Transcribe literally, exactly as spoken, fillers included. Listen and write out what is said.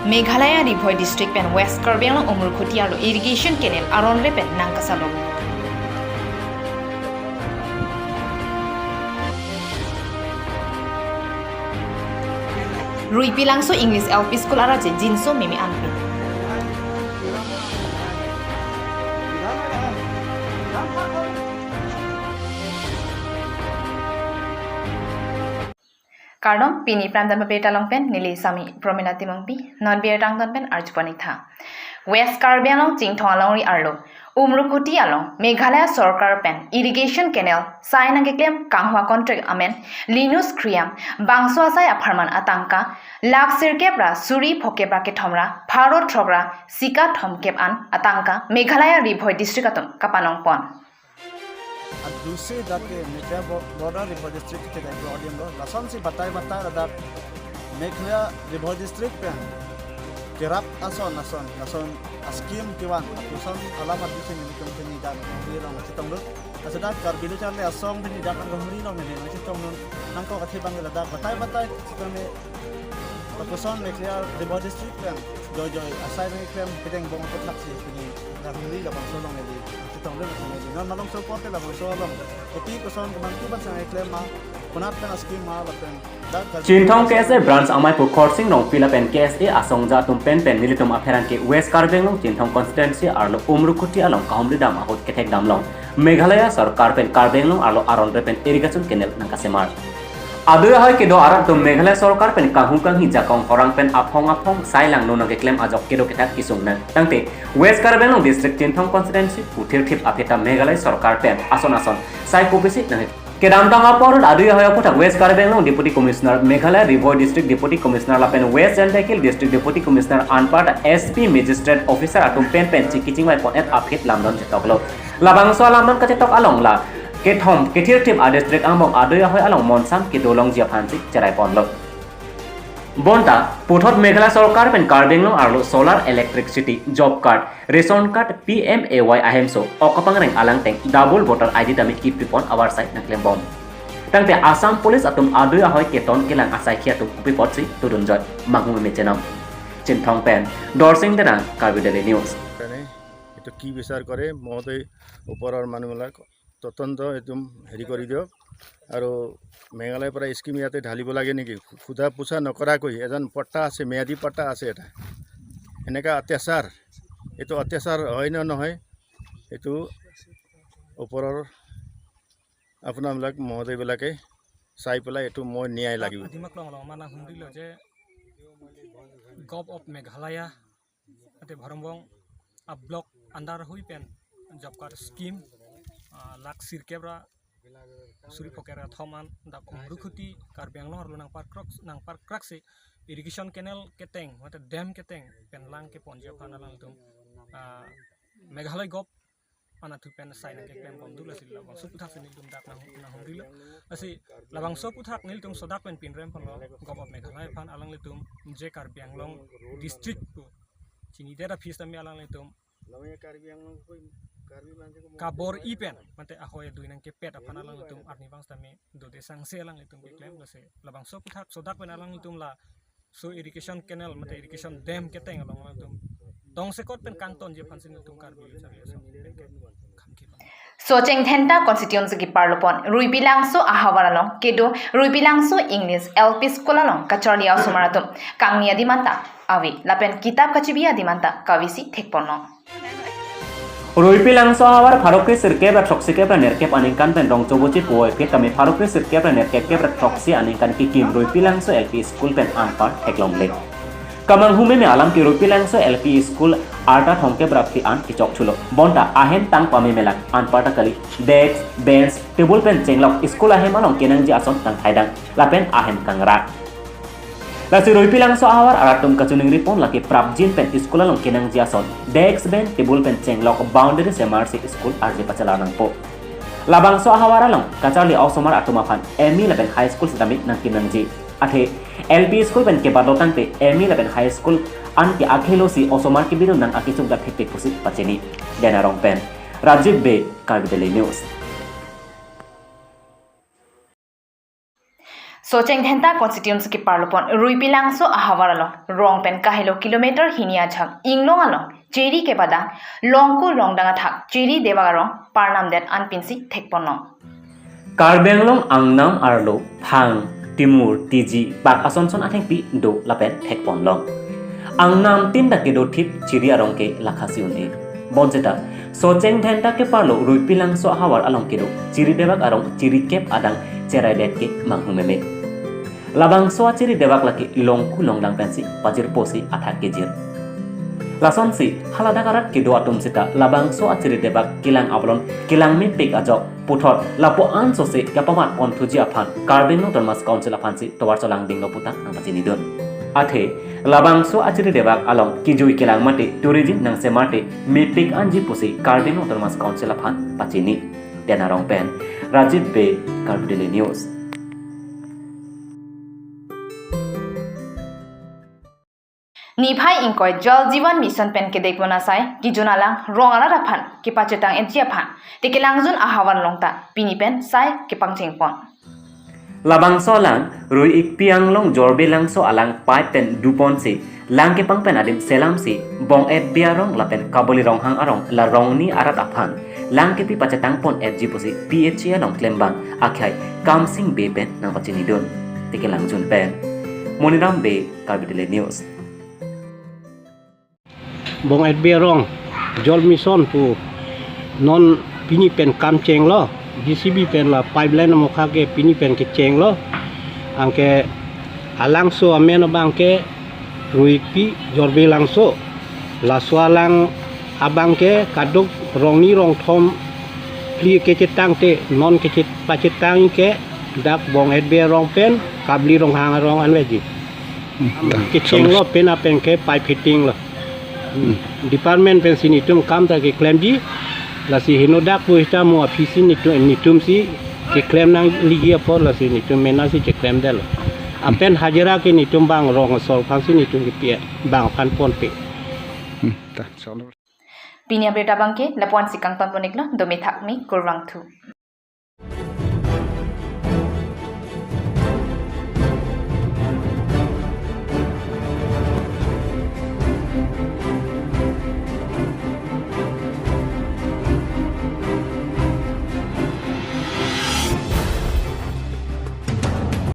Meghalaya Ri Bhoi District pen West Karbi Anglong Umrukhuti arlo irrigation canal aron re pen nangkasalo. Ruipilangso English L P School arat jinso meme anpin. Kardom, pini Prime Time Paper along pen neli Sami Promila Timungpi, non birta angton pen arjupon ik tha. West Karbi Anglong Chinthong alongri arlo Umrukhuti along Meghalaya Sorkar pen irrigation canal sai nangkeklem kanghu a contract amen Linus Kriam bangso asai apharman atangka lakh sirkep ra suri phokep ra kethom ra pharo throk ra sika thomkep an atangka Meghalaya Ri Bhoi District atum kapanongpon. Adusi dak ke Meghalaya bo-, border Ri Bhoi District ke dak audience lo. Lasonsi batai batai ladak Meghalaya Ri Bhoi District pen kerap ason ason, lason a-scheme kevan, lapuson alam adusi nelitum pini dak ni rong chetonglo. Laso dak Karbi Lo Charli Asong pini dak nang humri lo neli nang chetonglo. Nangkok athe bang ladak batai batai chetong ne. Lapuson Meghalaya Ri Bhoi District pen joijoi asai nangkeklem pideng bong aputhak si pini nang humri labangso along neli chetonglo neli. Non malom support labangso along. Kopi koson kemang tu ban sang keklem ma, konat pen a-scheme ma lapen dak Karbi Chinthong K S A branch amei pu Khorsing Rongpi lapen K S A asongja atum pen pen nelitum apherangke West Karbi Anglong Chinthong constituency arlo Umrukhuti along kahumri dam ahut kethek damlong Meghalaya Sorkar pen Karbi Anglong arlo aron re pen irrigation canal nangkasemar. Adui ahoi kedo arat atum Meghalaya Sorkar pen kanghu kanghi jakong horang pen aphong aphong sai langno nangkeklem ajok kedo kethak kesung nang. Tangte West Karbi Anglong District Chinthong constituency puthir thip aphi ta Meghalaya Sorkar pen ason ason sai kopisi nang kedamtang apor adui ahoi aputhak West Karbi Anglong Deputy Commissioner, Meghalaya Ri Bhoi District Deputy Commissioner lapen West Jaintia Hills District Deputy Commissioner anparta S P Magistrate Officer atum pen pen chiki chingvai pon-et aphi lamdon chetoklo. Labangso alamdon kachetok along la kethom kethir thip a-district angbong adui ahoi along monsam kedolongji aphansi cherai ponlo. Bonta puthot Meghalaya Sorkar pen Karbi Anglong arlo solar, electricity, job card, ration card, P M A Y ahemso ok kapangreng alang teng double voter I D tame kipipon avarsai nangklembom. Tangte Assam Police atum adui ahoi keton kelang asaikhi atum kopi apotsi tudun joi, manghu mechenam. Chinthong pen Dorsing Terang, Karbi Daily News. এইটো কি বিচাৰ কৰে, মহোদয় ওপৰৰ মানুহবিলাক তদন্ত এইটো হেৰি কৰি দিয়ক। আৰু মেঘালয়ৰ পৰা স্কিম ইয়াতে ঢালিব লাগে নেকি? সোধা পোছা নকৰাকৈ এজন পট্টা আছে, ম্যাদী পট্টা আছে এটা, এনেকা অত্যাচাৰ, এইটো অত্যাচাৰ হয় নে নহয়, এইটো ওপৰৰ আপোনাবিলাক মহোদয়বিলাকে চাই পেলাই এইটো মই ন্যায় লাগিব। Adima klong along mana humrilo je Govt of Meghalaya ate Bharambong a-block under hui pen job card scheme, ah, lakh sirkep ra suri phokep ra thom an dak Umrukhuti Karbi Anglong arlo nangparkrok, nangparkrak si irrigation canal keteng mate dam keteng pen lang keponji aphan alanglitum, ah, Meghalaya Govt anatthu pen sai nangkeklembom duk, lasi labangso aputhak si nelitum dak nang, nanghumrilo. Lasi labangso aputhak nelitum sodak pen pinrem ponlo Govt of Meghalaya aphan, alanglitum je Karbi Anglong district pu chinidet aphi sitame alanglitum kabor-i pen mate ahoi adui nangkepet aphan alanglitum arnivang sitame dode sangse alanglitum keklem. Lasi labangso aputhak sodak pen alanglitum laso irrigation canal mate irrigation dam keteng along alanglitum tongsekot pen kangtonji aphansi nelitum Karbi Lo Charli Asong pen ke kham kipang. Socheng Dhenta constituency keparlopon Ruipilangso ahavar along kedo Ruipilangso English L P School along kacharli a-osomar atum kangni adimanta ave lapen kitap kachebi adimanta kavisi thekponlo. Ruipilangso ahavar pharo kre sirkep ra throksi kep ra nerkep aningkan pen rong chobochi puvoiphit tame pharo kre sirkep ra nerkep kep ra throksi aningkan kikim Ruipilangso L P School pen anpar theklongle. Kamanghu meme alam ke Ruipilangso L P School arta thomkep ra phli an kechok thulo. Bonta ahem tang pameme lang, anparta kali desk, bench, table pen chenglok school ahem along kenangji ason tang thaidang lapen ahem kangra. Lasi Ruipilangso ahavar arat atum kachiningri pon lake prapjin pen school along kenangji ason desk, bench, table pen chenglok boundary semarsi school arje pachala nangpo. Labangso ahavar along kacharli a-osomar atum aphan M E lapen high school sitame nangkenangji. Athe L P school pen kebatlo tangte M E lapen high school an ke akhelo si osomar kebidun nang akechuk dak thekthek pusi pachini. Dena Rong pen Rajiv Bey, Karbi Daily News. Socheng Dhenta constituency keparlopon Ruipilangso ahavar along rong pen kahelo kilometer hini ajak Inglong along chiri kepadang Longku Longdang athak chiri debak arong parnamdet anpinsi thekponlong. Karbi Anglong angnam arlo phang, timur, tiji, pak asonson athengpi do lapen thekponlong. Angnam tin dak kedo thip chiri arong ke lakhasi un-e. Bonseta Socheng Dhenta keparlo Ruipilangso ahavar along kedo chiri debak arong chiri kep adang cheraidet ke manghumeme. Labangso achiri debak lake Longku Longdang pensi pajirpo si athak kejir. Lasonsi haladak arat kedo atum seta labangso achiri debak kelang abolon kelang mepik ajok puthot lapu-an sose kapamat ponthuji aphan Karbi Anglong Autonomous Council aphansi tovar cholangdinglo pu ta nangpachinidun. Athe labangso achiri debak along kejui kelang mate tourism nangsemarte mepik anji pusi Karbi Anglong Autonomous Council aphan pachini. Dena Rong pen Rajiv Bey, Karbi Daily News. Niphai ingkoi Jal Jeevan Mission pen kedek bonasai kejun alang rong arat aphan kepachetang etji aphan Tekelangjun ahavar along ta pini pen sai kepangchengpon. Labangso alang Rui-Ikpi Anglong Jorbilangso alang pipe pen duponsi lang kepang pen adim selamsi Bong Etbi arong lapen Kaboli Ronghang arong la rongni arat aphan lang kepi pachetangpon etji pusi P H A along klembang akhai Kamsing Bey pen nangpachinidun. Tekelangjun pen Moniram Bey, Karbi Daily News. Bong Etbi arong Jal Mission pu non pini pen kam chenglo, J C B pen la pipeline amokha ke pini pen kechenglo. Anke alangso amen abang ke Rui-Ikpi Jorbilangso. Laso alang abang ke kaduk rongni rongthom phli kechetang te non kechet pachetang ke dak Bong Etbi arong pen Kaboli Ronghang arong anveji. Hmm, ta, kechenglo pen apen ke pipe fitting lo. Hmm. Department pensi netum kam ta keklemji. Lasi henodak pu seta mo aphi si netum, netumsi keklem nangliji apot lasi netum mena si keklemdetlo. Apen hajira ke netum bang rong asor aphansi netum kepi, bang aphan ponpe. Hmm, ta, chalo. Pini abirta abang ke lapu-ansi kangtonpon-iklo, do methak me kurvangthu.